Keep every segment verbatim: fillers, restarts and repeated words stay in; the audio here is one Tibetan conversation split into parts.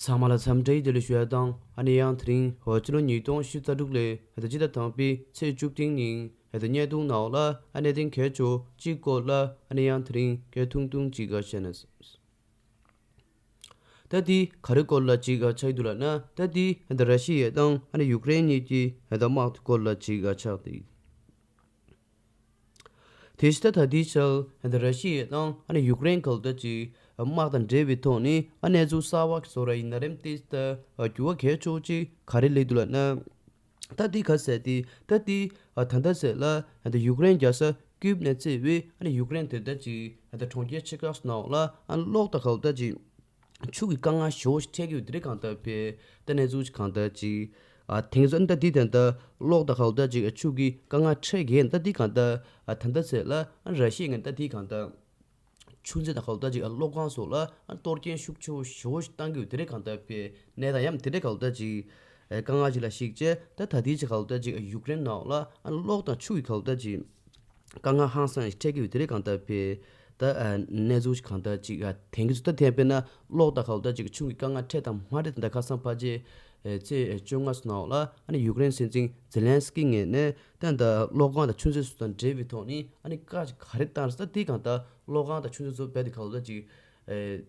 ཚང་མ་ལ་འཚམས་འདྲི་བདེ་ལེགས་ཞུ་ཡ་དང་ཨ་ནི་ཡང་དེ་རིང་ཧོ་སྤྱི་ལོ་ཉིས་སྟོང་ཉི་ཤུ་རྩ་དྲུག་ལོའི་ཧེ་ད་སྤྱི་ཟླ་དང་པའི་ཚེས་བཅུ་བདུན་ཉིན་ཧེ་ད་བརྙན་ཐུང་ནང་ལ་ཨ་གནད་དོན་གལ་ཆེ་གཅིག་སྐོར་ལ་ཨ་ནི་ཡང་དེ་རིང་སྐད་ཐུང་ཐུང་ཅིག་བཤད་ན། ད་དེ་ག་རེ་སྐོར་ལ་ཅིག་ཆགས་ཀྱི་འདུག་ལབ་ན། ད་དེ་ཧེ་ད་ར་ཤི་ཡ་དང་ཨ་ནི་ཡུཀ་རེན་གཉིས་ཀྱི་ཧེ་ད་དམག་དེ་སྐོར་ལ་ཅིག་ཆགས་ཏེ། དེ་བཞིན་ད་ད་ལྟའི་ཆར་ཨ་ནི་ར་ཤི་ཡ་དང་ཨ་ནི་ཡུཀ་རེན་གལ་ཏེ་ཅིག་དམག་དང་འབྲེལ་བའི་ཐོག་ནས་ཨ་གནས་ཚུལ་གསར་བ་བཟོ་ར་ཡིན་ན་རེམ་ཏིས་ད་འགྱུར་བ་གལ་ཆེ་ཅིག་ག་རེ་སླེབས་འདུག་ལབ་ན། ད་དེ་ག་ཟེར་ཏེ་ད་དེ་ད་ལྟ་ཟེར་ལ་ཨ་ནི་ཡུཀ་རེན་རྒྱལ་ས་ཀིབ་ནས་བརྩིས་པའི་ཨ་ནི་ཡུཀ་རེན་དེ་ད་ཅིག་ཨ་ནི་གྲོང་ཁྱེར་ཆེ་ཁག་ནང་ལ་ཨ་གློག་དང་གལ་ཏེ་ཅིག་ཆུ་གི་དཀའ་ངལ་ཞེ་པོ་ཞིག་འཕྲད་ཀྱི་ཡོད། དེ་རིང་གང་ལྟར་བས་ད་གནས་ཚུལ་གང་ལྟར་ཅིག་ཨ་དེང་སང་ད་དེ་དེ་འདྲ་གློག་དང་གང་ལྟར་ཅིག་ཆུ་གི་དཀའ་ངལ་འཕྲད་ཀྱི་ཡོད། ད་དེ་གང་ལྟར་ཨ་ད་ལྟ་ཟེར་ལ་ཨ་ར་ཤི་ཡ་ངན་ད་དེ་གང་ལྟར་ཆུ་མཛོད་དང་གང་ལྟར་ཅིག་ཨ་གློག་ཁང་སོགས་ལ་ཨ་གཏོར་སྐྱོན་ཤུགས་ཆེ་བོ་ཞེ་པོ་ཞིག་བཏང་གི་ཡོད། དེ་རིང་གང་ལྟར་བས་གནས་སྟངས་ཡང་དེ་འདྲ་གང་ལྟར་ཅིག་ཨ་དཀའ་ངལ་ཅིག་ལ་གཞིགས་བྱས་ད་ད་དེ་ཅིག་གང་ལྟར་ཅིག་ཨ་ཡུཀ་རེན་ནང་ལ་ཨ་གློག་དང་ཆུ་གི་གང་ལྟར་ཅིག་དཀའ་ངལ་ཧང་སང་ཞིག་འཕྲད་ཀྱི་ཡོད། དེ་རིང་གང་ལྟར་བས་ད་ཨ་གནས་ཚུལ་ཞིག་གང་ལྟར་ཅིག་ཨ་དེང་གི་ཚུལ་ད་དེ་དཔེར་ན་གློག་དང་གང་ལྟར་ཅིག་ཆུ་གི་དཀའ་ངལ་འཕྲད་དང་མ་འཕྲད་དེ་འདྲ་ཁ་སང་ཕལ་ཆེར་ཨེ་ཚེས་བཅོ་ལྔ་ཚོ་ནང་ལ་ཨ་ནི་ཡུཀ་རེན་སྲིད་འཛིན་ཛེ་ལན་སི་ཀི་ངོས་ནས་ད་ད་གློག་ཁང་དང་ཆུ་མཛོད་སོགས་དང་འབྲེལ་བའི་ཐོག་ནས་ཨ་ནི་བཀའ་ཅིག་ག་རེ་བཏང་རེད། ད་དེ་གང་ལྟར་གློག་ཁང་དང་ཆུ་མཛོད་སོགས་རྦད་དེ་གང་ལྟར་ཅིག་ཨེ་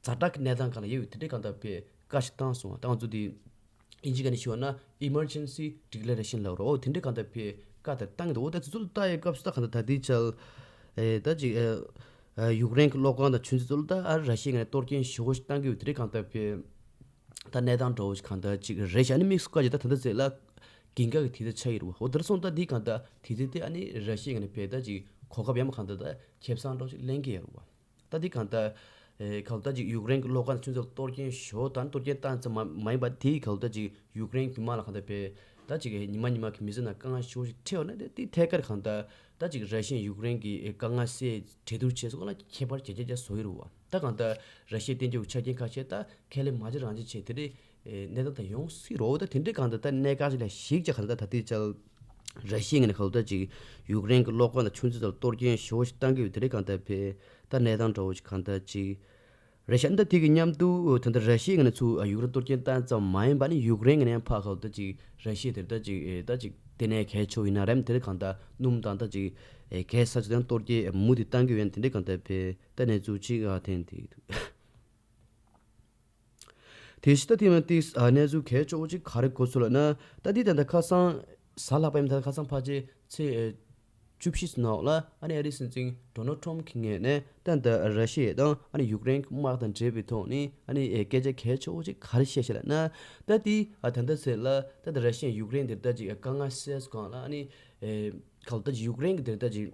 ཛ་དྲག་གི་གནས་སྟངས་སྒང་ལ་ཡོད་པའི་དེ་འདྲའི་གང་ལྟར་བས་བཀའ་ཞིག་བཏང་སོང་། ད་ང་ཚོ་དེ་ཨིན་ཇི་སྒང་ནས་ཞུས་པ་ན་ཨི་མར་ཇེན་སི་ཌི་ཀི་ལེ་རེ་ཤན་ལབ་རོ། འོ་དེ་འདྲའི་གང་ལྟར་བས་བཀའ་དེ་བཏང་གི་འདུག་འོ་ད་དེ་ཚོ་ལ་ལྟ་ཡའི་སྐབས་སུ་ད་གང་ལྟར་ད་ལྟའི་ཆར་ཨེ་ད་ཅིག་ཨེ་ཡུཀ་རེན་གྱི་གློག་ཁང་དང་ཆུ་མཛོད་ཚོ་ལ་ད་ཨ་ར་ཤི་ཡ་ངོས་ནས་གཏོར་སྐྱོན་ཞེ་པོ་ཞིག་བཏང་གི་ཡོད། དེ་འདྲའི་གང་ལྟར་བས་ད་གནས་སྟངས་འདྲ་བོ་ཞིག་གང་ལྟར་ཅིག་རེད་ཤག་ཨ་ནི་དམིགས་སུ་བཀར་གྱི་ད་ད་ལྟ་ཟེར་ལ་གྱིན་ག་གི་དུས་ཚོད་ཆགས་ཀྱི་རེད་བ། འོ་དེར་སོང་ད་འདི་གང་ལྟར་དུས་ཚོད་དེ་ཨ་ནི་ར་ཤི་ཡ་ངོས་ནས་བས་ད་ཅིག་གོ་སྐབས་ཡག་མོ་གང་ལྟར་ད་ཁེ་བཟང་འདྲ་བོ་ཞིག་ལེན་གྱི་ཡོད་རེད་བ། ད་འདི་གང་ལྟར་ཨེ་གང་ལྟར་ཅིག་ཡུཀ་རེན་གྱི་གློག་ཁང་དང་ཆུ་མཛོད་གཏོར་སྐྱོན་ཞོ་དང་གཏོར་སྐྱོན་བཏང་ཙམ་མ་མ་ཡིན་པ་དེའི་གང་ལྟར་ཅིག་ཡུཀ་རེན་གྱི་མི་མང་ལ་གང་ལྟར་བས་ད་ཅིག་ཉི་མ་ཉི་མ་གི་མི་ཚེ་ནང་དཀའ་ངལ་ཞེ་པོ་ཞིག་འཕྲད་ཡོད་ན་དེ་དེ་ཐད་ཀར་གང་ལྟར་ད་ཅིག་ར་ཤི་ཡ་ཡུཀ་རེན་གྱི་དཀའ་ངལ་སེལ་གྲོས་བསྡུར་བྱས་སོང་ལ་ཁྱད་པར་ཇེ་ཆེ་ཇེ་བཟོ་ཡི་རུ་བ། ད་གང་ལྟར་ར་ཤི་ཡའི་བསྟན་བཅོས་ཀྱི་ཆ་རྐྱེན་ཁ་ཤས་ད་ཁས་ལེན་མ་བྱེད་རང་བྱེད་བྱས་དེ་རེད། གནས་སྟངས་ད་ཡོང་སྲིད་རོ། ད་དེ་འདྲའི་གང་ལྟར་ད་གནད་འགག་ཅིག་ལ་གཞིགས་ཀྱི་གང་ལྟར་ད་དེ་ཅལ་ར་ཤི་ཡ་ངོས་ནས་གང་ལྟར་ཅིག་ཡུཀ་རེན་གྱི་གློག་ཁང་དང་ཆུ་མཛོད་ཚོར་གཏོར་སྐྱོན་ཞེ་པོ་ཞིག་བཏང་གི་ཡོད། དེ་འདྲའི་གང་ལྟར་བས་ད་གནས་སྟངས་འདྲ་བོ་ཞིག་གང་ལྟར་ཅིག་རེད་ཤག་འདི་དེ་གི་མཉམ་དུ་ད་ལྟ་ར་ཤི་ཡའི་ངོས་ནས་ཚུར་ཡུཀ་རེན་གཏོར་སྐྱོན་བཏང་ཙམ་མ་ཡིན་པ་ནི་ཡུཀ་རེན་གྱི་ནས་ཕར་གང་ལྟར་ཅིག་ར་ཤི་ཡ་དེར་ད་ཅིག་ད་ཅིག་དེ་ནས་གལ་ཆེ་བ་ཡིན་ན་རེམ་དེར་གང་ལྟར་སྣུམ་དང་ད་ཅིག་གལ་ས་ཅིག་དང་གཏོར་སྐྱོན་མུ་མཐུད་བཏང་གི་ཡོད། དེ་འདྲའི་གང་ལྟར་བས་ད་གནས་ཚུལ་ཅིག་ཨ་ཐེན་དེ་འདུག་དེ་བཞིན་ད་དེ་མ་ཏིས་ཨ་གནས་ཚུལ་གལ་ཆེ་བོ་ཅིག་ག་རེ་གོ་སོང་ལབ་ན། ད་དེ་ད་ལྟ་ཁ་སང་གཟའ་ལྷག་པའི་ད་ཁ་སང་ཕལ་ཆེར་ཚེས་བཅུ་བཞི་ནང་ལ་ཨ་ནི་ཨ་རིའི་སྲིད་འཛིན་ཌོ་ནལ་ཊམ་གྱི་ངོས་ནས་ད་ལྟ་ར་ཤི་ཡ་དང་ཨ་ནི་ཡུཀ་རེན་གྱི་དམག་དང་འབྲེལ་བའི་ཐོག་ནས་ཨ་ནི་སྐད་ཆ་གལ་ཆེ་བོ་ཅིག་ག་རེ་བཤད་ཤག་ལབ་ན། ད་དེ་ཨ་ད་ལྟ་ཟེར་ལ་ད་ལྟ་ར་ཤི་ཡ་ཡུཀ་རེན་དེར་ད་ཅིག་དཀའ་ངལ་སེལ་སོང་གང་ལ་ཨ་ནི་ག་ལ་ད་ཅིག་ཡུཀ་རེན་གྱི་དེར་ད་ཅིག་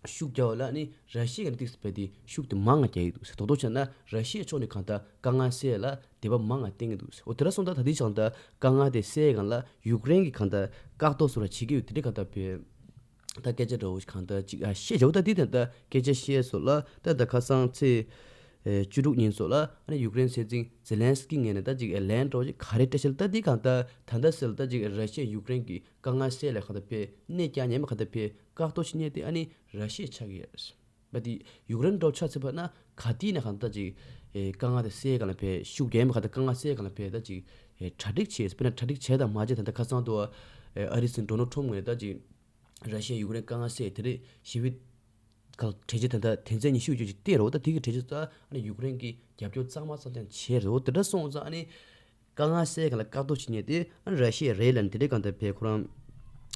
ཤུགས་རྒྱག་པ་ལ་ནི་ར་ཤི་ཡ་གི་ཏིག་སི་བས་དེ་ཤུགས་དེ་མང་ང་རྒྱག་གི་འདུག་ཟེར། རྡོག་རྡོག་བྱས་ན་ར་ཤི་ཡའི་ཕྱོགས་ནས་གང་ལྟར་དཀའ་ངལ་སེལ་ལ་དད་པ་མང་ང་བསྟན་གི་འདུག་ཟེར། འོ་དེ་འདྲ་སོང་ཙང་ད་ལྟའི་ཆ་ལ་ད་དཀའ་ངལ་དེ་སེལ་གང་ལ་ཡུཀ་རེན་གྱི་གང་ལྟར་བཀག་འགོག་སོགས་ལ་བྱེད་ཀྱི་ཡོད། དེ་འདྲའི་གང་ལྟར་བས་ད་སྐད་ཆ་འདྲ་བོ་ཞིག་གང་ལྟར་ཅིག་ཨ་བཤད་བྱའོ། ད་དེ་ད་ལྟ་སྐད་ཆ་བཤད་སོགས་ལ་ད་ལྟ་ཁ་སང་ཚེས་ཨེ་བཅུ་དྲུག་ཉིན་སོགས་ལ་ཨ་ནི་ཡུཀ་རེན་སྲིད་འཛིན་ཛེ་ལན་སི་ཀི་ངོས་ནས་ད་ཅིག་ཨེ་ལན་འདྲ་བོ་ཞིག་ག་རེ་སྤྲད་ཤག་ལབ། ད་དེ་གང་ལྟར་ད་ལྟ་སེལ་ད་ཅིག་ར་ཤི་ཡ་ཡུཀ་རེན་གྱི་དཀའ་ངལ་སེལ་ལ་གང་ལྟར་བས་གནད་རྐྱང་ཉན་མ་གང་ལྟར་བས་བཀག་འགོག་བྱེད་མཁན་དེ་ཨ་ནི་ར་ཤི་ཡ་ཆགས་ཀྱི་ཡོད་རེད། བ་དེ་ཡུཀ་རེན་འདྲ་བོ་ཆ་ཚད་པ་ན་ག་དུས་ནས་གང་ལྟར་ཅིག་ཨེ་དཀའ་ངལ་དེ་སེལ་གང་ལ་བས་ཤུགས་རྒྱག་མ་གང་ལྟར་དཀའ་ངལ་སེལ་གང་ལ་བས་ད་ཅིག་ཨེ་གྲ་སྒྲིག་བྱས། དཔེར་ན་གྲ་སྒྲིག་བྱས་དང་མ་བྱས་ད་ལྟ་ཁ་སང་དུ་ཨེ་ཨ་རིའི་སྲིད་འཛིན་ཌོ་ནལ་ཊམ་ངོས་ནས་ད་ཅིག་ར་ཤི་ཡ་ཡུཀ་རེན་དཀའ་ངལ་སེལ་དེ་རེད་ཞེས་པའི་ག་གྲོས་ཆོད་ད་ལྟ་དོན་ཚན་ཉི་ཤུ་ཡོད་ཅིག་བཏོན་རེད། འོ་ད་དེ་གི་གྲོས་ཆོད་ད་ཨ་ནི་ཡུཀ་རེན་གྱི་རྒྱབ་སྐྱོར་གཙང་མ་གཙང་རྐྱང་བྱས་རེད། འོ་དེ་འདྲ་སོང་ཙང་ཨ་ནི་དཀའ་ངལ་སེལ་གང་ལ་བཀག་འགོག་བྱེད་མཁན་དེ་ཨ་ནི་ར་ཤི་ཡ་རེད་ལབ་ནས་དེ་འདྲའི་གང་ལྟར་བས་ཁོ་རང་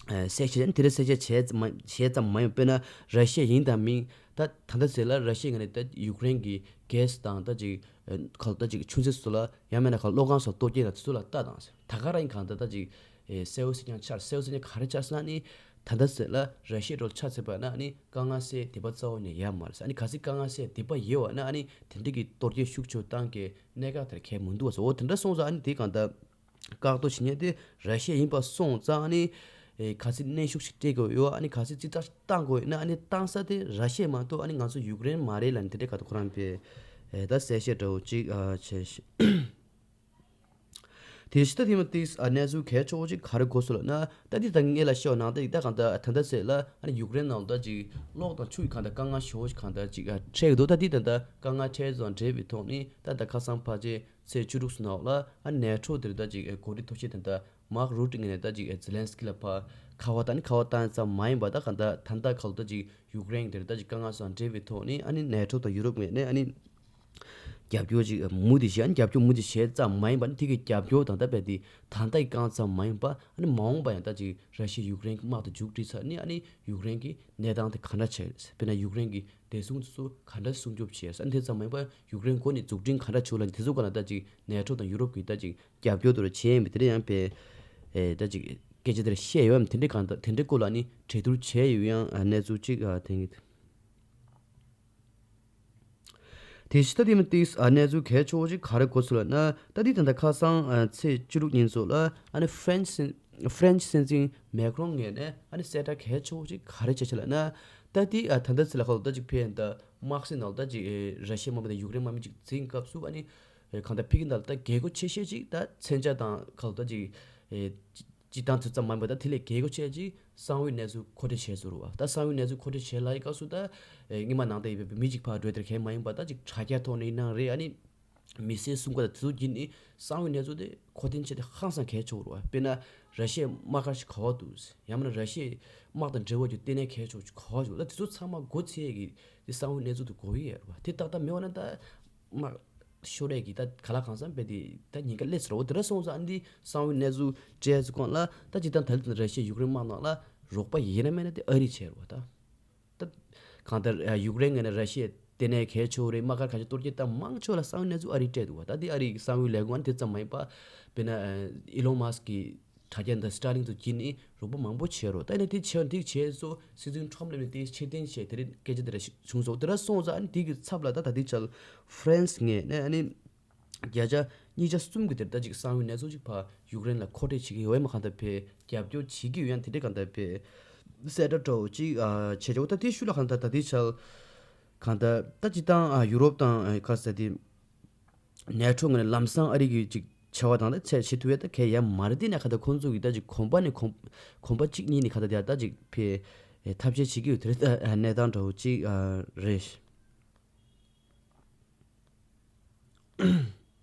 ཨ་གསལ་བཤད་བྱས་ནས་དེ་འདྲའི་གསལ་བཤད་བྱས་ཙམ་མ་བྱས་ཙམ་མ་ཡིན་པ། དཔེར་ན་ར་ཤི་ཡ་ཡིན་དང་མིན་ད་ད་ལྟ་ཟེར་ལ་ར་ཤི་ཡ་ངོས་ནས་ད་ཡུཀ་རེན་གྱི་གྷེ་སི་དང་ད་ཅིག་ཨ་གང་ལྟར་ཅིག་ཆུ་མཛོད་སོགས་ལ་ཡང་མིན་ན་གང་གློག་ཁང་སོགས་གཏོར་སྐྱོན་དང་དེ་ཚོ་ལ་ལྟ་དང་ཟེར། ད་ག་རང་ཡིན་གང་ལྟར་ད་ཅིག་ཨེ་གསལ་བོ་གསལ་རྐྱང་ཆགས། གསལ་བོ་གསལ་རྐྱང་ག་རེ་ཆགས་སོང་ན་ཨ་ནི་ད་ལྟ་ཟེར་ལ་ར་ཤི་ཡ་འདྲ་བོ་ཆ་ཚད་པ་ན་ཨ་ནི་དཀའ་ངལ་སེལ་དད་པ་རྩ་བ་ནས་ཡོད་མ་རེད་ཟེར། ཨ་ནི་གལ་སྲིད་དཀའ་ངལ་སེལ་དད་པ་ཡོད་པ་ན་ཨ་ནི་དེ་འདྲ་གི་གཏོར་སྐྱོན་ཤུགས་ཆེ་བཏང་གི་གནད་འགག་དེར་གལ་མི་འདུག་བ་ཟེར། འོ་དེ་འདྲ་སོང་ཙང་ཨ་ནི་དེ་གང་ལྟར་བཀག་འགོག་བྱེད་མཁན་དེ་ར་ཤི་ཡ་ཡིན་པ་སོང་ཙང་ཨ་ནི་ཨེ་གལ་སྲིད་གནོན་ཤུགས་ཤིག་སྤྲད་དགོས་ཡོད། ཨ་ནི་གལ་སྲིད་རྩིས་རྟགས་ཤིག་བཏང་དགོས་ཡོད་ན་ཨ་ནི་བཏང་ས་དེ་ར་ཤི་ཡ་མ་གཏོགས་ཨ་ནི་ང་ཚོ་ཡུཀ་རེན་མ་རེད་ལབ་ནས་དེ་འདྲའི་ག་ད་ཁོ་རང་པས་ཨེ་ད་གསལ་བཤད་འདྲ་བོ་ཅིག་ཨ་བྱས་ཤག་དེ་བཞིན་ད་དེ་མ་ཏིས་ཨ་གནས་ཚུལ་གལ་ཆེ་བོ་ཅིག་ག་རེ་གོ་སོང་ལབ་ན། ད་འདི་ད་ངས་ལ་ཤོག་ནང་ད་ཡིག་ད་གང་ད་ད་ད་ཟེར་ལ་ཨ་ནི་ཡུཀ་རེན་ནང་ད་ཅིག་གློག་དང་ཆུ་ཡི་གང་ད་དཀའ་ངལ་ཞེ་བོ་ཞིག་གང་ད་ཅིག་ཨ་འཕྲད་ཀྱི་འདུག་ད་འདི་ད་ད་དཀའ་ངལ་འཕྲད་ཙང་འབྲེལ་བའི་ཐོག་ནས་ད་ད་ཁ་སང་ཕལ་ཆེར་ ཚེས་བཅུ་དྲུག་ཙམ་ནང་ལ་ཨ་ནི་ནེ་ཊོ་དེར་ད་ཅིག་འགོ་ཁྲིད་མཐོ་ཤོས་དེ་ད་མཱརྐ་རུ་ཏེ་ངོས་ནས་ད་ཅིག་ཛེ་ལན་སི་ཀི་ལ་ཕར་ཁ་པར་བཏང་ནི་ཁ་པར་བཏང་ཙམ་མ་ཡིན་པ། ད་གང་ལྟར་ད་ལྟ་ཁ་ལོ་ད་ཅིག་ཡུཀ་རེན་དེར་ད་ཅིག་དཀའ་ངལ་སོགས་འཕྲད་པའི་ཐོག་ནས་ཨ་ནི་ནེ་ཊོ་དང་ཡུ་རོབ་ངོས་ནས་ཨ་ནི་རྒྱབ་སྐྱོར་ཅིག་མུ་མཐུད་བྱས། ཨ་ནི་རྒྱབ་སྐྱོར་མུ་མཐུད་བྱས་ཙམ་མ་ཡིན་པ། ཨ་ནི་དེ་གི་རྒྱབ་སྐྱོར་དང་ད་རྦད་དེ་ད་ལྟ་གི་དཀའ་ངལ་ཙམ་མ་ཡིན་པ། ཨ་ནི་མ་འོངས་པ་ཡང་ད་ཅིག་ར་ཤི་ཡ་ཡུཀ་རེན་གྱི་དམག་དང་མཇུག་སྒྲིལ་ཚར་ནས་ཨ་ནི་ཡུཀ་རེན་གྱི་གནས་སྟངས་དེ་ག་འདྲ་བྱས། དཔེར་ན་ཡུཀ་རེན་གྱི་བདེ་སྲུང་དེ་ཚོ་ག་འདྲ་སྲུང་སྐྱོབ་བྱས། ཨ་ནི་དེ་ཙམ་མ་ཡིན་པ་ཡུཀ་རེན་འགོ་ནས་འཛུགས་སྐྲུན་ག་འདྲ་བྱུང་ལབ་ནས་དེ་ཚོ་སྒང་ལ་ད་ཅིག་ནེ་ཊོ་དང་ཡུ་རོབ་ཀྱིས་ད་ཅིག་རྒྱབ་སྐྱོར་དེ་འདྲ་བྱས་ཡིན་པ་དེ་འདྲ་ཡང་དཔེ་ཨེ་ད་ཅིག་སྐད་ཆ་དེ་འདྲ་བཤད་ཡོད་པ། དེ་འདྲའི་གང་ལྟར་དེ་འདྲའི་སྐོར་ལ་ནི་གྲོས་བསྡུར་བྱས་ཡོད་ཡང་ཨ་གནས་ཚུལ་ཅིག་ཨ་དེང་གི། དེ་ཕྱི་ད་དེ་མི་ཏིས་ཨ་གནས་ཚུལ་གལ་ཆེ་བོ་ཅིག་ག་རེ་གོ་སོང་ལབ་ན། ད་དེ་ད་ལྟ་ཁ་སང་ཨ་ཚེས་བཅུ་དྲུག་ཉིན་ཚོ་ལ་ཨ་ནི་ཧྥ་རན་སི་ཧྥ་རན་སི་སྲིད་འཛིན་མེ་ཀྲོང་ངོས་ནས་ཨ་ནི་གསལ་བསྒྲགས་གལ་ཆེ་བོ་ཅིག་ག་རེ་བྱས་ཤག་ལབ་ན། ད་དེ་ཨ་ད་ལྟ་ཚེ་ལ་ཁ་ལོ་ད་ཅིག་ཕེ་ད་དམག་སྲིད་ནང་ལ་ད་ཅིག་ཨེ་ར་ཤི་ཡའི་དམག་མི་དང་ཡུཀ་རེན་དམག་མི་ཅིག་འཛིང་སྐབས་སུ་ཨ་ནི་ཨེ་གང་ལྟར་ཕ་གི་ནང་ལ་ད་རྒྱལ་སྒོ་ཆེ་ཤོས་ཅིག་ད་མཚོན་ཆ་དང་ཁ་ལོ་ད་ཅིག་ཨེ་སྤྱི་བཏང་དུས་ཙམ་མ་ཡིན་པ། ད་དེ་ལས་རྒྱལ་སྒོ་ཆེ་ཅིག་གསང་བའི་གནས་ཚུལ་མཁོ་སྤྲོད་བྱས་ཟེར་བ། ད་གསང་བའི་གནས་ཚུལ་མཁོ་སྤྲོད་བྱས་ལབ་ཡི་སྐབས་སུ་ད་ཨེ་སྔོན་མ་ནང་ལྟར་ཡིན་པའི་མི་གཅིག་ཕར་འགྲོ་དེར་གང་མ་ཡིན་པ། ད་ཅིག་དྲ་རྒྱ་ཐོག་ནས་ཡིན་ན་རེད། ཨ་ནི་མི་སེར་གསུམ་ཀ་ད་དེ་ཚོ་བརྒྱུད་ནས་གསང་བའི་གནས་ཚུལ་དེ་མཁོ་འདོན་བྱས་ཏེ་ཧང་སང་གལ་ཆེ་བོ་རེད་བ། དཔེར་ན་ར་ཤི་ཡའི་དམག་སྒར་ཞིག་ག་པར་འདུག་ཡང་མིན་ན་ར་ཤི་ཡའི་དམག་དང་འབྲེལ་བ་རྒྱུ་ལྟེ་གནས་གལ་ཆེ་བོ་ཅིག་ག་པར་འདུག་ད་དེ་ཚོ་ཚང་མ་སྒོ་ཕྱེ་ཡས་ཀྱི་དེ་གསང་བའི་གནས་ཚུལ་དེ་དགོས་ཀྱི་ཡོད་རེད་བ། དེ་ཏག་ཏག་མེད་པ་ན་ད་དམག་ཤོར་ཡས་ཀྱི་ད་ག་ལ་གང་འཚམ་དཔེ་དེ་ད་ཉེན་ཁ་སླེབས་ཚར་བ། དེ་འདྲ་སོང་ཙང་ཨ་ནི་གསང་བའི་གནས་ཚུལ་བཅས་སུ་གོང་ལ་ད་སྤྱིར་བཏང་ད་ལྟ་ར་ཤི་ཡ་ཡུཀ་རེན་དམག་ནང་ལ་རོགས་པ་ཡིན་ན་མེད་ན་དེ་ཨ་རི་བྱས་རེད་བ། ད་ད་གང་ལྟར་ཡུཀ་རེན་ངོས་ནས་ར་ཤི་ཡའི་ལྟེ་གནས་གལ་ཆེ་བོ་རེད། དམག་སྒར་ག་ཚོད་གཏོར་རྒྱུ་ད་མང་ཆེ་བ་ལ་གསང་བའི་གནས་ཚུལ་ཨ་རིས་སྤྲད་འདུག་བ། ད་དེ་ཨ་རིའི་གསང་བའི་ལས་ཁུངས་ཨ་ནི་དེ་ཙམ་མ་ཡིན་པ། དཔེར་ན་ཨེ་ཨི་ལོན་མཱ་སི་ཀི་དྲ་རྒྱ་འདི་སི་ཊར་ལིང་དུ་བརྒྱུད་ནས་རོགས་པ་མང་པོ་བྱས་རོགས། ད་ནི་དེ་བྱས་དེ་བྱས་སོ་སྲིད་འཛིན་ཁྲོམ་ལ་ནི་དེ་ཕྱིར་འཐེན་བྱས་དེ་རིང་སྐད་ཆ་དེ་འདྲ་ཞིག་བྱུང་སོང་། དེ་འདྲ་སོང་ཙང་ཨ་ནི་དེ་གི་ཚབ་ལ་ད་ད་ལྟའི་ཆར་ཧྥ་རན་སི་ངོས་ནས་ཨ་ནི་བརྒྱ་ཆ་ཉིས་བརྒྱ་གསུམ་གི་དེར་ད་ཅིག་གསང་བའི་གནས་ཚུལ་ཅིག་ཕར་ཡུཀ་རེན་ལ་མཁོ་སྤྲོད་བྱེད་ཀྱི་ཡོད་མ། གང་ལྟར་ཕར་རྒྱབ་སྐྱོར་བྱེད་ཀྱི་ཡོད་ཡང་དེ་འདྲའི་གང་ལྟར་ཕར་གསལ་བསྒྲགས་འདྲ་བོ་ཅིག་ཨ་བྱས་ཆོག་ད་དེ་ཤུལ་ལ་གང་ལྟར་ད་ལྟའི་ཆར་གང་ལྟར་ད་སྤྱིར་བཏང་ཨ་ཡུ་རོབ་དང་ཨ་ག་ཟེར་དེ། ནེ་ཊོ་ངོས་ནས་ལམ་སང་ཨ་རི་གི་ཅིག་བྱ་བ་དང་ད་ཚད་བྱེད་ཐུབ་ཡས་ད་གལ་ཡང་མ་རེད། དེ་ནས་ཁ་ད་ཁོང་ཚོ་གི་ད་ཅིག་གོམ་པ་ནས་གོམ་གོམ་པ་གཅིག་གཉིས་ནས་ཁ་ད་དེ་ད་ཅིག་ཕར་ཐབས་ཤེས་བྱེད་ཀྱི་ཡོད། དེ་རེད། ད་གནས་སྟངས་འདྲ་བོ་ཅིག་ཨ་རེད།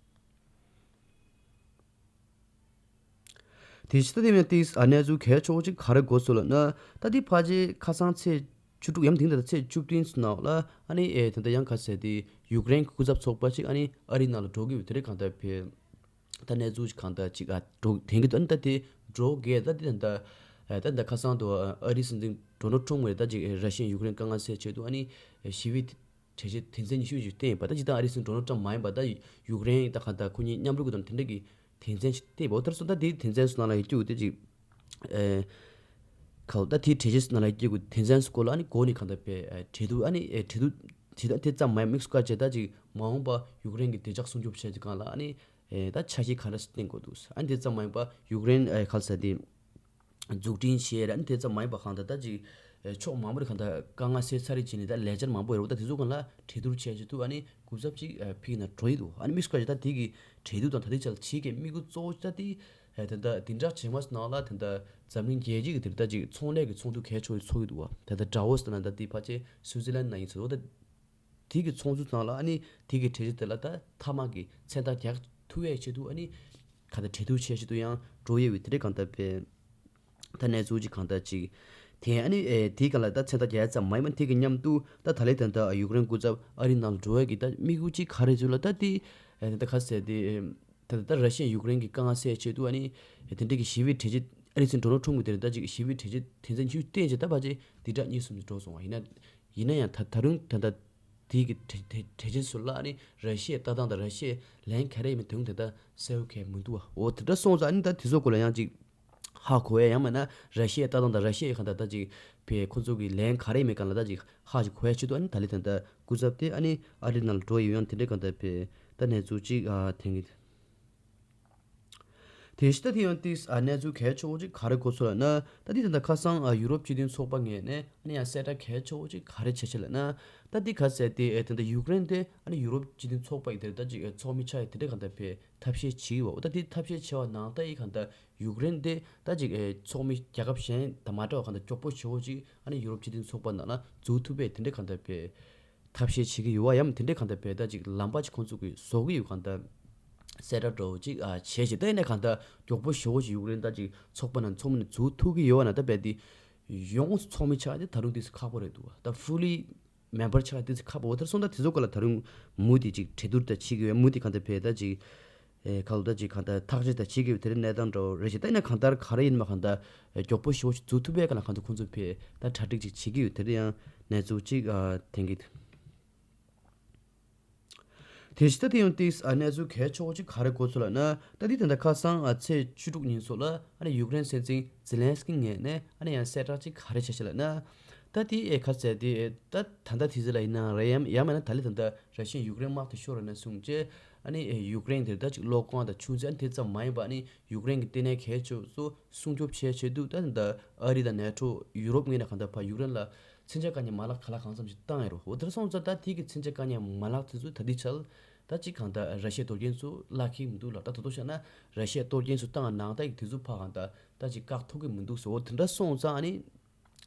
དེ་ཕྱི་ད་དེ་མིན་ཏིས་ཨ་གནས་ཚུལ་གལ་ཆེ་བོ་ཅིག་ག་རེ་གོ་སོང་ལབ་ན། ད་དེ་ཕལ་ཆེར་ཁ་སང་ཚེས་བཅུ་དྲུག་ཡམ་དེང་ད་ཚེས་བཅུ་བདུན་ཙམ་ནང་ལ་ཨ་ནི་ཨེ་ད་ལྟ་ཡང་ག་ཟེར་དེ་ཡུཀ་རེན་གྱི་སྐུ་ཚབ་ཚོགས་པ་ཅིག་ཨ་ནི་ཨ་རི་ནང་ལ་འགྲོ་གི་ཡོད། དེ་རིང་གང་ལྟར་ཕར་ད་གནས་ཚུལ་ཅིག་གང་ལྟར་ཅིག་ཨ་འགྲོ་དེང་གི་དོན་ད་དེ་འགྲོ་གས་ད་དེ་ད་ལྟ་ཨེ་ད་ལྟ་ཁ་སང་དུ་ཨ་རི་སྲིད་འཛིན་ཌོ་ནལ་ཊམ་ངོས་ད་ཅིག་ཨེ་ར་ཤི་ཡ་ཡུཀ་རེན་དཀའ་ངལ་སེལ་ཆེད་དུ་ཨ་ནི་ཨེ་ཞི་བའི་གྲོས་གཞི་དོན་ཚན་ཉི་ཤུ་ཞིག་བཏོན་ཡོད་པ། ད་སྤྱིར་བཏང་ཨ་རིའི་སྲིད་འཛིན་ཌོ་ནལ་ཊམ་མ་ཡིན་པ་ད་ཡུཀ་རེན་ད་གང་ལྟར་ཁོ་གཉིས་མཉམ་རུབ་ཀྱི་དོན་དེ་འདྲ་གི་དོན་ཚན་ཞིག་བཏོན་པ། འོ་དེར་སོང་ད་དེའི་དོན་ཚན་སོགས་ནང་ལ་ཡོད་རྒྱུ་དེ་ཅིག་ཨེ་ཁ་ད་དེའི་གྲོས་གཞི་ནང་ལ་ཡོད་རྒྱུ་དོན་ཚན་སྐོར་ལ་ཨ་ནི་གོ་ནས་གང་ལྟར་པའི་ཨེ་གྲོས་བསྡུར་ཨ་ནི་ཨེ་གྲོས་བསྡུར་བྱེད་ད་དེ་ཙམ་མ་ཡིན་དམིགས་སུ་བཀར་བྱས་ད་ཅིག་མ་འོངས་པ་ཡུཀ་རེན་གྱི་བདེ་འཇགས་སྲུང་སྐྱོབ་བྱས་ཀྱི་སྒང་ལ་ཨ་ནི་ཨེ་ད་འཆར་གཞི་ག་འདྲ་ཞིག་བཏིང་དགོས་འདུག་ཨ་ནི་དེ་ཙམ་མ་ཡིན་པ་ཡུཀ་རེན་ཨེ་ག་ཟེར་དེ། འཛུགས་སྐྲུན་བྱས་ར་ཨ་ནི་དེ་ཙམ་མ་ཡིན་པ་གང་ལྟར་ད་ཅིག་ཕྱོགས་མང་པོ་རེ་གང་ལྟར་དཀའ་ངལ་སེལ་ཚར་རེད་བྱས་ནས་ད་ལས་འཆར་མང་པོ་ཡོད་རེད་པ། ད་དེ་ཚོ་སྒང་ལ་གྲོས་བསྡུར་བྱས་བྱེད་དུས་ཨ་ནི་སྐུ་ཚབ་ཅིག་ཕ་གི་ནང་འགྲོ་ཡི་འདུག་ཨ་ནི་དམིགས་སུ་བཀར་བྱས་ད་དེ་གི་གྲོས་བསྡུར་དང་ད་ལྟའི་ཆར་བྱེད་ཀྱི་དམིགས་ཡུལ་གཙོ་བོ་ད་དེ་ད་ལྟ་དེ་འདྲ་བྱེད་མ་སོང་ནང་ལ་ད་ལྟ་འཛམ་གླིང་རྒྱལ་སྤྱི་གི་དེ་ད་ཅིག་ཚོང་ལས་ཀྱི་ཚོགས་འདུ་གལ་ཆེ་བ་ཚོགས་ཀྱི་འདུག་བ། ད་ལྟ་ཌ་ཝོ་སི་ད་ན་ད་དེ་ཕལ་ཆེར་སུའུ་ཙི་ལན་ནང་ཡིན་ཚོད་ད། དེ་གི་ཚོགས་འདུ་ནང་ལ་ཨ་ནི་དེ་གི་གྲོས་གཞི་དེ་ལ་ད་མཐའ་མ་གི་མཚན་རྟགས་རྒྱག་ཐུབ་ཡས་ཆེད་དུ་ཨ་ནི་ག་ད་གྲོས་བསྡུར་བྱས་ཆེད་དུ་ཡང་འགྲོ་ཡས་པའི་དེ་འདྲའི་གང་ལྟར་པའི་ད་གནས་ཚུལ་ཅིག་གང་ལྟར་ཅིག་དེ་ཨ་ནི་ཨེ་དེའི་སྒང་ལ་ད་མཚན་རྟགས་རྒྱག་ཡས་ཙམ་མ་ཡིན་པ་དེ་གི་མཉམ་དུ་ད་ད་ལན་ད་ད་ཡུཀ་རེན་སྐུ་ཚབ་ཨ་རི་ནང་ལ་འགྲོ་ཡས་ཀྱི་ད་དམིགས་ཡུལ་ཅིག་ག་རེ་ཚུལ་ལ་ད་དེ་ཨེ་ད་ག་ཟེར་དེ་ཨེ་ད་ད་ད་ར་ཤི་ཡ་ཡུཀ་རེན་གྱི་དཀའ་ངལ་སེལ་ཆེད་དུ་ཨ་ནི་ཨེ་དེ་འདྲའི་གི་ཞི་བའི་གྲོས་གཞི་ཨ་རིའི་སྲིད་འཛིན་ཌོ་ནལ་ཊམ་གྱིས་དེ་རིང་ད་ཅིག་ཞི་བའི་གྲོས་གཞི་དོན་ཚན་ཉི་ཤུ་བཏོན་བྱས་ད་ཕལ་ཆེར་དེ་འདྲ་གཉིས་གསུམ་ཅིག་འགྲོ་སོང་བ་ཡིན་ན། ཡིན་ན་ཡང་ད་ད་རུང་ད་ལྟ་དེའི་གི་གྲོས་གྲོས་གྲོས་གཞི་ཚུར་ལ་ཨ་ནི་ར་ཤི་ཡའི་ལྟ་སྟངས་དང་ར་ཤི་ཡའི་ལན་ག་རེ་ཡིན་མིན་དེ་རུང་ད་ལྟ་གསལ་པོ་གང་ཡང་མི་འདུག་བ། འོ་དེ་འདྲ་སོང་ཙང་ཨ་ནི་ད་དེ་ཚོ་སྐོར་ལ་ཡང་ཅིག་ཧ་གོ་ཡ་ཡང་མིན་ན་ར་ཤི་ཡའི་ལྟ་སྟངས་དང་ར་ཤི་ཡའི་གང་ལྟར་ད་ཅིག་བས་ཁོ་ཚོ་གི་ལན་ག་རེ་ཡིན་མིན་སྒང་ལ་ད་ཅིག་ཧ་ཅིག་གོ་ཡ་ཆེད་དུ་ཨ་ནི་ད་ལན་ད་ལྟ་སྐུ་ཚབ་དེ་ཨ་ནི་ཨ་རི་ནང་ལ་འགྲོ་ཡི་ཡོད་ཡང་དེ་འདྲའི་གང་ལྟར་བས་ད་གནས་ཚུལ་ཅིག་ཨ་དེང་གི། དེ་ཕྱི་ད་དེ་ཡང་ཏིས་ཨ་གནས་ཚུལ་གལ་ཆེ་བོ་ཅིག་ག་རེ་གོ་སོང་ལབ་ན། ད་དེ་ད་ལྟ་ཁ་སང་ཨ་ཡུ་རོབ་སྤྱི་མཐུན་ཚོགས་པ་ངོས་ནས་ཨ་ནི་ཡང་གསལ་བསྒྲགས་གལ་ཆེ་བོ་ཅིག་ག་རེ་བྱས་ཤག་ལབ་ན། ད་དེ་ག་ཟེར་དེ་ཨེ་ད་ལྟ་ཡུཀ་རེན་དེ་ཨ་ནི་ཡུ་རོབ་སྤྱི་མཐུན་ཚོགས་པ་ཡི་དེ་ད་ཅིག་ཨེ་ཚོགས་མི་ཆགས་ཡི་དེ་འདྲ་གང་ལྟར་བས་ཐབས་ཤེས་བྱེད་ཀྱི་ཡོད་པ། ད་དེ་ཐབས་ཤེས་བྱས་པ་ནང་ལྟར་ཡི་གང་ལྟར་ཡུཀ་རེན་དེ་ད་ཅིག་ཨེ་ཚོགས་མི་རྒྱལ་ཁབ་གཞན་དང་མ་འདྲ་བ་གང་ལྟར་མགྱོགས་པོ་ཆེ་བོ་ཅིག་ཨ་ནི་ཡུ་རོབ་སྤྱི་མཐུན་ཚོགས་པ་ནང་ལ་འཛུལ་ཐུབ་པའི་དེ་འདྲ་གང་ལྟར་བས། ཐབས་ཤེས་བྱེད་ཀྱི་ཡོད་པ་ཡང་དེ་འདྲའི་གང་ལྟར་བས་ད་ཅིག་ལམ་པ་ཅིག་ཁོང་ཚོ་གིས་བཟོ་གི་ཡོད་གང་ལྟར། གསལ་བསྒྲགས་འདྲ་བོ་ཅིག་ཨ་བྱས་ཤིང་། ད་ཡིན་ནའི་གང་ལྟར་མགྱོགས་པོ་ཞེ་པོ་ཅིག་ཡུཀ་རེན་ད་ཅིག་ཚོགས་པ་ནང་ཚོགས་མི་ནང་འཛུལ་ཐུབ་ཀྱི་ཡོད་པ་ན། ད་རྦད་དེ་ཡོངས་སུ་ཚོགས་མི་ཆགས་དེ་ད་རུང་ཏོག་ཙམ་ཁག་པོ་རེད་འདུག་ད་fully member་ཆགས་ཏོག་ཙམ་ཁག་པོ། འོ་དེར་སོང་ཙང་དེ་ཚོ་སྐོར་ལ་ད་རུང་མུ་མཐུད་ཅིག་གྲོས་བསྡུར་ད་བྱེད་ཀྱི་ཡོད། མུ་མཐུད་གང་ལྟར་བྱས་ད་ཅིག་ཨེ་ག་ལ་ད་ཅིག་གང་ལྟར་ཐག་གཅོད་ད་བྱེད་ཀྱི་ཡོད། དེ་རིང་གནས་སྟངས་འདྲ་བོ་རེད་ཤག་ད་ཡིན་ནའི་གང་ལྟར་ག་རེ་ཡིན་མ་གང་ལྟར་ཨེ་མགྱོགས་པོ་ཞེ་པོ་ཅིག་འཛུལ་ཐུབ་པའི་སྒང་ལ་གང་ལྟར་ཁོང་ཚོས་ཕར་ད་གྲ་སྒྲིག་ཅིག་བྱེད་ཀྱི་ཡོད། དེ་རིང་ཡང་གནས་ཚུལ་ཅིག་ཨ་ཐོན་གྱི་འདུག་དེ་བཞིན་ད་དེ་ཡང་ཏིག་ཨ་གནས་ཚུལ་གལ་ཆེ་བོ་ཅིག་ག་རེ་གོ་ཚུལ་ལབ་ན། ད་དེ་ད་ལྟ་ཁ་སང་ཨ་ཚེས་བཅུ་དྲུག་ཉིན་སོགས་ལ་ཨ་ནི་ཡུཀ་རེན་སྲིད་འཛིན་ཛེ་ལན་སི་ཀི་ངོས་ནས་ཨ་ནི་ཡང་གསལ་བསྒྲགས་ཅིག་ག་རེ་བྱས་ཤག་ལབ་ན། ད་དེ་ཨེ་ག་ཟེར་དེ་ཨེ་ད་ད་ལྟ་དུས་ཚོད་ལ་ཡིན་ན་རེད། ཡང་ཡང་མིན་ན་ད་ལྟ་ད་ལྟ་ར་ཤི་ཡས་ཡུཀ་རེན་དམག་དེ་ཤོར་བ་ནས་བཟུང་བྱས་ཨ་ནི་ཨེ་ཡུཀ་རེན་དེ་ད་ཅིག་གློག་ཁང་དང་ཆུ་མཛོད་ཨ་ནི་དེ་ཙམ་མ་ཡིན་པ་ཨ་ནི་ཡུཀ་རེན་གྱི་ལྟེ་གནས་གལ་ཆེ་བོ་ཚོ་སྲུང་སྐྱོབ་བྱེད་ཆེད་དུ། ད་ད་ཨ་རི་དང་ནེ་ཊོ་ཡུ་རོབ་ངོས་ནས་གང་ལྟར་ཕར་ཡུཀ་རེན་ལ་མཚོན་ཆ་བཀག་ཉར་མ་ལག་ག་ལ་གང་འཚམ་ཞིག་བཏང་ཡོད་རེད། འོ་དེར་སོང་ཙང་ད་དེ་གི་མཚོན་ཆ་བཀག་ཉར་མ་ལག་དེ་ཚོ་ད་ལྟའི་ཆར་ད་ཅིག་གང་ལྟར་ར་ཤི་ཡའི་གཏོར་སྐྱོན་ཚོ་བརླག་གི་མི་འདུག་ལ། ད་དོ་དོ་བྱས་ན་ར་ཤི་ཡའི་གཏོར་སྐྱོན་ཚོ་བཏང་ནང་ད་ཡིག་དེ་ཚོ་ཕར་གང་ལྟར་ད་ཅིག་བཀག་ཐུབ་ཀྱི་མི་འདུག་ཟེར། འོ་དེ་འདྲ་སོང་ཙང་ཨ་ནི་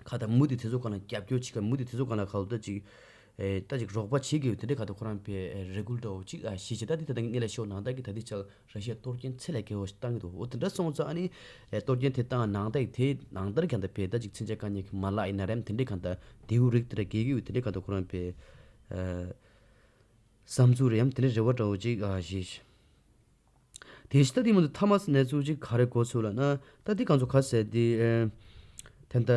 གང་ལྟར་མུ་མཐུད་དེ་ཚོ་སྒང་ལ་རྒྱབ་སྐྱོར་བྱེད་ཀྱི། མུ་མཐུད་དེ་ཚོ་སྒང་ལ་གང་ལྟར་ད་ཅིག་ཨེ་ད་ཅིག་རོགས་པ་བྱེད་ཀྱི་ཡོད། དེ་འདྲའི་གང་ལྟར་ཁོ་རང་ཕར་ཨེ་རེ་སྐུལ་འདྲ་བོ་ཅིག་ཨ་བྱས་བྱས། ད་དེ་ད་ལྟ་ངས་སྔོན་ལ་ཞུས་པ་ནང་ལྟར་གྱི་ད་ལྟའི་ཆར་ར་ཤི་ཡས་གཏོར་སྐྱོན་ཚད་ལས་བརྒལ་བ་ཞིག་བཏང་གི་འདུག་འོ་དེ་འདྲ་སོང་ཙང་ཨ་ནི་ཨེ་གཏོར་སྐྱོན་དེ་བཏང་ནང་ལྟར་དེ་ནང་ལྟར་གྱི་གང་ལྟར་ཕར་ད་ཅིག་མཚོན་ཆ་བཀག་ཉར་གྱི་མ་ལག་ཡིན་ན་རེད། དེ་འདྲའི་གང་ལྟར་དེའུ་རིགས་དེ་འདྲ་རྒྱག་གི་ཡོད། དེ་འདྲའི་གང་ལྟར་ཁོ་རང་ཕར་ཨེ་བསམ་ཚུལ་རེད། ཡང་དེ་འདྲའི་རེ་བ་འདྲ་བོ་ཅིག་ཨ་བཞེས། དེ་བཞིན་ད་དེ་མ་གཏོགས་མཐའ་མ་གནས་ཚུལ་ཅིག་ག་རེ་གོ་ཚུལ་ལབ་ན། ད་དེ་གང་ཚོ་ག་ཟེར་དེ་ཨེ་ད་ལྟ་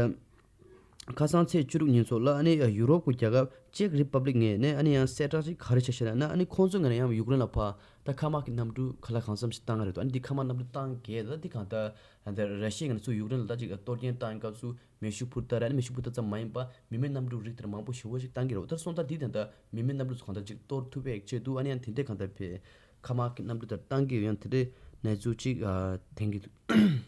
ཁ་སང་ཚེས་བཅུ་དྲུག་ཉིན་སོགས་ལ་ཨ་ནི་ཡུ་རོབ་ཀྱི་རྒྱལ་ཁབ་ཅེཀ་རི་པབ་ལིག་ངོས་ནས་ཨ་ནི་ཡང་གསལ་བསྒྲགས་ཅིག་ག་རེ་བྱས་ཤག་ལབ་ན། ཨ་ནི་ཁོང་ཚོའི་ངོས་ནས་ཡང་ཡུཀ་རེན་ལ་ཕར་ད་མཁའ་དམག་གི་གནམ་གྲུ་ག་ལ་གང་འཚམ་ཞིག་བཏང་གི་རེད་འདུག་ཨ་ནི་འདི་མཁའ་དམག་གནམ་གྲུ་བཏང་གི་རེད། ད་འདི་གང་ལྟར་ཨ་ད་ར་ཤི་ཡས་ངོས་ནས་ཚུར་ཡུཀ་རེན་ལ་ད་ཅིག་གཏོར་སྐྱོན་བཏང་སྐབས་སུ་མེ་ཤུགས་འཕུར་མདའ་རེད། ཨ་ནི་མེ་ཤུགས་འཕུར་མདའ་ཙམ་མ་ཡིན་པ་མི་མེད་གནམ་གྲུ་རིགས་དེ་འདྲ་མང་པོ་ཞེ་པོ་ཞིག་བཏང་གི་རེད། འོ་དེར་སོང་ཙང་འདི་ད་ལྟ་མི་མེད་གནམ་གྲུ་ཚོ་གང་ལྟར་ཅིག་གཏོར་ཐུབ་པའི་ཆེད་དུ་ཨ་ནི་ཡང་དེ་འདྲའི་གང་ལྟར་ཕར་མཁའ་དམག་གི་གནམ་གྲུ་དེ་བཏང་གི་ཡོད། ཡང་དེ་འདྲའི་གནས་ཚུལ་ཅིག་ཨ་ཐོན་གྱི་འདུག་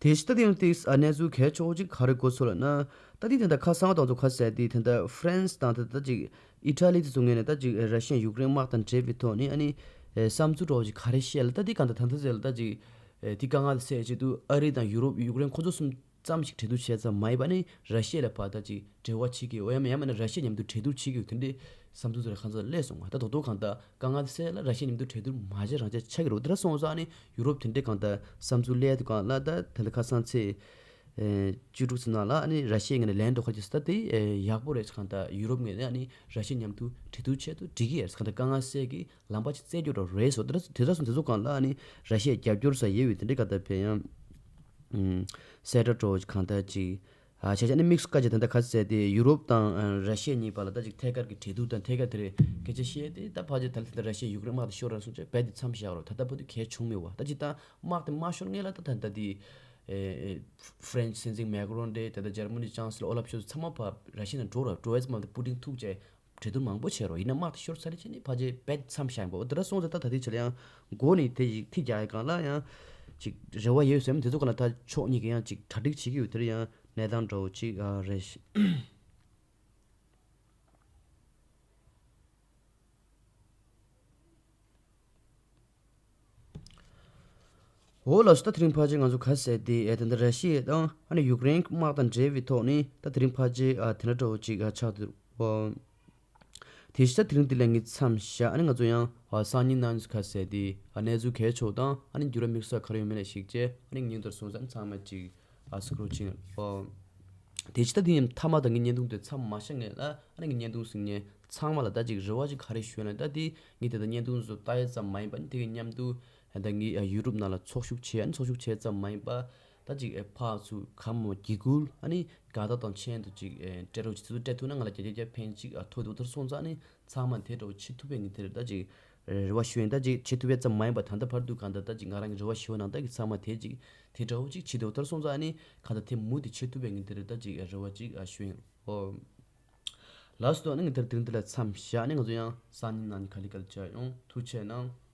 དེ་བཞིན་ད་དེ་ཡང་ཏིག་ཨ་གནས་ཚུལ་གལ་ཆེ་བོ་ཅིག་ག་རེ་གོ་ཚུལ་ལབ་ན། ད་དེ་ད་ལྟ་ཁ་སང་དང་ཚོ་ཁ་ཟེར་དེ་ད་ལྟ་ཧྥ་རན་སི་དང་ད་ལྟ་ཅིག་ཨི་ཊ་ལི་དེ་ཚོ་ངོས་ནས་ད་ཅིག་ར་ཤི་ཡ་ཡུཀ་རེན་དམག་དང་འབྲེལ་བའི་ཐོག་ནས་ཨ་ནི་ཨེ་བསམ་ཚུལ་འདྲ་བོ་ཅིག་ག་རེ་བཤད་ལབ། ད་དེ་གང་ལྟར་ད་ལྟ་ཟེར་ལ་ད་ཅིག་ཨེ་དེ་དཀའ་ངལ་དེ་སེལ་ཆེད་དུ་ཨ་རི་དང་ཡུ་རོབ་ཡུཀ་རེན་ཁོ་ཚོ་གསུམ་ཙམ་ཞིག་གྲོས་བསྡུར་བྱས་ཙམ་མ་ཡིན་པ་ནི་ར་ཤི་ཡ་ལ་ཕར་ད་ཅིག་འབྲེལ་བ་བྱེད་ཀྱི་ཡོད། ཡང་མིན་ན་ར་ཤི་ཡ་མཉམ་དུ་གྲོས་བསྡུར་བྱེད་ཀྱི་ཡོད། དེ་འདྲའི་བསམ་ཚུལ་ཚོ་ལ་གང་ཚོད་སླེབས་སོང་བ། ད་དོ་དོ་གང་ལྟར་དཀའ་ངལ་སེལ་ལ་ར་ཤི་ཡ་མཉམ་དུ་གྲོས་བསྡུར་མ་བྱས་རང་བྱས་ཆགས་ཀྱི་རེད། དེ་འདྲ་སོང་ཙང་ནི་ཡུ་རོབ་དེ་འདྲའི་གང་ལྟར་བསམ་ཚུལ་སླེབས་དུས་གང་ལ་ད་ད་ལྟ་ཁ་སང་ཚེས་ཨེ་བཅུ་དྲུག་ཚེ་ནང་ལ་ནི་ར་ཤི་ཡའི་ངོས་ནས་ལན་འགྲོ་ཁ་ཅིག་ད་དེ་ཨེ་ཡག་པོ་རེད། གང་ལྟར་ཡུ་རོབ་ངོས་ནས་ནི་ར་ཤི་ཡ་མཉམ་དུ་གྲོས་བསྡུར་བྱས་དུས་འགྲིག་གི་ཡོད། གང་ལྟར་དཀའ་ངལ་སེལ་གྱི་ལམ་པ་ཅིག་བཙལ་རྒྱུ་འདྲ་རེད་ཟེར། དེ་འདྲ་དེ་འདྲ་སོང་། དེ་ཚོ་གང་ལ་ནི་ར་ཤི་ཡས་རྒྱབ་སྐྱོར་ས་ཡོད་པའི་དེ་འདྲའི་གང་ལྟར་ཕར་ཡང་ཨུམ་གསལ་བསྒྲགས་འདྲ་བོ་གང་ལྟར་ཅིག་ཨ་བྱས་ཙང་ནི་དམིགས་སུ་བཀར་བྱས་ད་ལྟ་ག་ཟེར་དེ་ཡུ་རོབ་དང་ཨ་ར་ཤི་ཡ་གཉིས་བར་ལ་ད་ཅིག་ཐད་ཀར་གྱི་འབྲེལ་གཏུག་དང་ཐད་ཀར་དེ་རེད་སྐད་ཆ་བཤད་དེ། ད་ཕལ་ཆེར་ད་ལྟ་ར་ཤི་ཡ་ཡུཀ་རེན་དམག་དེ་ཤོར་ར་སོང་ཙང་རྦད་དེ་མཚམས་བཞག་རོགས། ད་ལྟ་བར་དུ་གལ་བྱུང་མེད་པ། ད་ཅིག་ད་དམག་དེ་མ་ཤོར་སྔོན་ལ་ད་ད་ལྟ་དེ་ཨེ་ཨེ་ཧྥ་རན་སི་སྲིད་འཛིན་མེ་ཀ་རོན་རེད། ད་ལྟ་འཇར་མ་ནི་ཅང་སི་ལར་ཨོ་ལབ་ཤོལ་ཚ་ཚང་མ་ཕར་ར་ཤི་ཡ་ནང་འགྲོ་ར། འགྲོ་བས་མ་ད་པུ་ཏིན་ཐུག་བྱས་གྲོས་བསྡུར་མང་པོ་བྱས་རོགས། ཡིན་ན་དམག་དེ་ཤོར་ཚར་རེད་བྱས་ནས་ཕལ་ཆེར་རྦད་མཚམས་བཞག་ཡིན་པ། འོ་དེ་འདྲ་སོང་ཙང་ད་ད་ལྟའི་ཆར་ཡང་མགོ་ནས་དེ་ཡིག་ཐིག་རྒྱག་ཡའི་སྒང་ལ་ཡང་ཅིག་རེ་བ་ཡོད་ཟེར་མི་དེ་ཚོ་ག་ལ་ད་ཕྱོགས་གཉིས་ཀྱིས་ཡང་ཅིག་གྲ་སྒྲིག་བྱེད་ཀྱི་ཡོད། དེར་ཡང་གནས་སྟངས་འདྲ་བོ་ཅིག་ཨ་རེད། འོ་ལགས་སོ། ད་དེ་རིང་ཕལ་ཆེར་ང་ཚོ་ག་ཟེར་དེ་ཨེ་ད་ལྟ་ར་ཤི་ཡ་དང་ཨ་ནི་ཡུཀ་རེན་དམག་དང་འབྲེལ་བའི་ཐོག་ནས་ད་དེ་རིང་ཕལ་ཆེར་ཨ་དེ་འདྲ་འདྲ་བོ་ཅིག་ཨ་ཆགས་འདུག་ཨོ། དེ་བཞིན་ད་དེ་རིང་འདི་ལ་ངས་མཚམས་བཞག་ཨ་ནི་ང་ཚོ་ཡང་ཨ་སང་ཉིན་གནངས་ཉིན་ག་ཟེར་དེ་ཨ་གནས་ཚུལ་གལ་ཆེ་བ་དང་ཨ་ནི་འགྱུར་བ་དམིགས་བསལ་ག་རེ་ཡོད་མེད་ལ་གཞིགས་བྱས་ཨ་ནི་ཉིན་ལྟར་སོང་ཙང་ཚང་མ་ཅིག་ཨ་གཟིགས་རོགས་བྱེད། ཨོ། དེ་བཞིན་ད་དེ་ཡང་མཐའ་མ་ད་ངའི་བརྙན་ཐུང་དེ་མཚམས་མ་བཞག་སྔོན་ལ་ཨ་ནི་ངའི་བརྙན་ཐུང་གཟིགས་མཁན་ཚང་མ་ལ་ད་ཅིག་རེ་བ་ཅིག་ག་རེ་ཞུ་ན། ད་དེ་ངས་དེ་ལྟར་བརྙན་ཐུང་ཚོ་ལྟ་ཡ་ཙམ་མ་ཡིན་པ་ནི་དེ་གི་མཉམ་དུ་ད་ངའི་ཡུ་ཊུབ་ནང་ལ་ཚོགས་ཞུགས་བྱས། ཨ་ནི་ཚོགས་ཞུགས་བྱས་ཙམ་མ་ཡིན་པ་ད་ཅིག་ཨེ་ཕར་ཚུར་གང་མང་འགྱིག་སྐུལ་ཨ་ནི་དགའ་རྟགས་དང་མཆན་དུ་ཅིག་ཨེ་སྤྲད་རོགས་བྱེད། དེ་ཚོ་སྤྲད་ཐུབ་ན་ང་ལ་བརྒྱ་ཆ་བརྒྱ་ཕན་ཅིག་ཨ་ཐོགས་འདུག་དེར་སོང་ཙང་ནི་ཚང་མ་དེ་འདྲ་བོ་བྱེད་ཐུབ་པའི་ངས་དེར་ད་ཅིག་རེ་བ་ཞུ་ཡིན། ད་ཅིག་བྱེད་ཐུབ་པའི་ཙམ་མ་ཡིན་པ་ད་ལྟ་བར་དུ་གང་ལྟར་ད་ཅིག་ང་རང་གི་རེ་བ་ཞུ་བ་ནང་ལྟར་གྱི་ཚང་མ་དེ་ཅིག་དེ་འདྲ་བོ་ཅིག་བྱེད་འདུག་དེར་སོང་ཙང་ནི་གང་ལྟར་དེ་མུ་མཐུད་བྱེད་ཐུབ་པའི་ངས་དེར་ད་ཅིག་རེ་བ་ཅིག་ཨ་ཞུ་ཡིན། ཨོ། ལགས་སོ། ཨ་ནི་ངས་དེར་དེ་རིང་འདི་ལ་མཚམས་བཞག་ཨ་ནི་ང་ཚོ་ཡང་སང་ཉིན་གནངས་ཉིན་ག་ལེ་ག་ལེ་མཇལ་ཡོང་། ཐུགས་རྗེ་གནང་།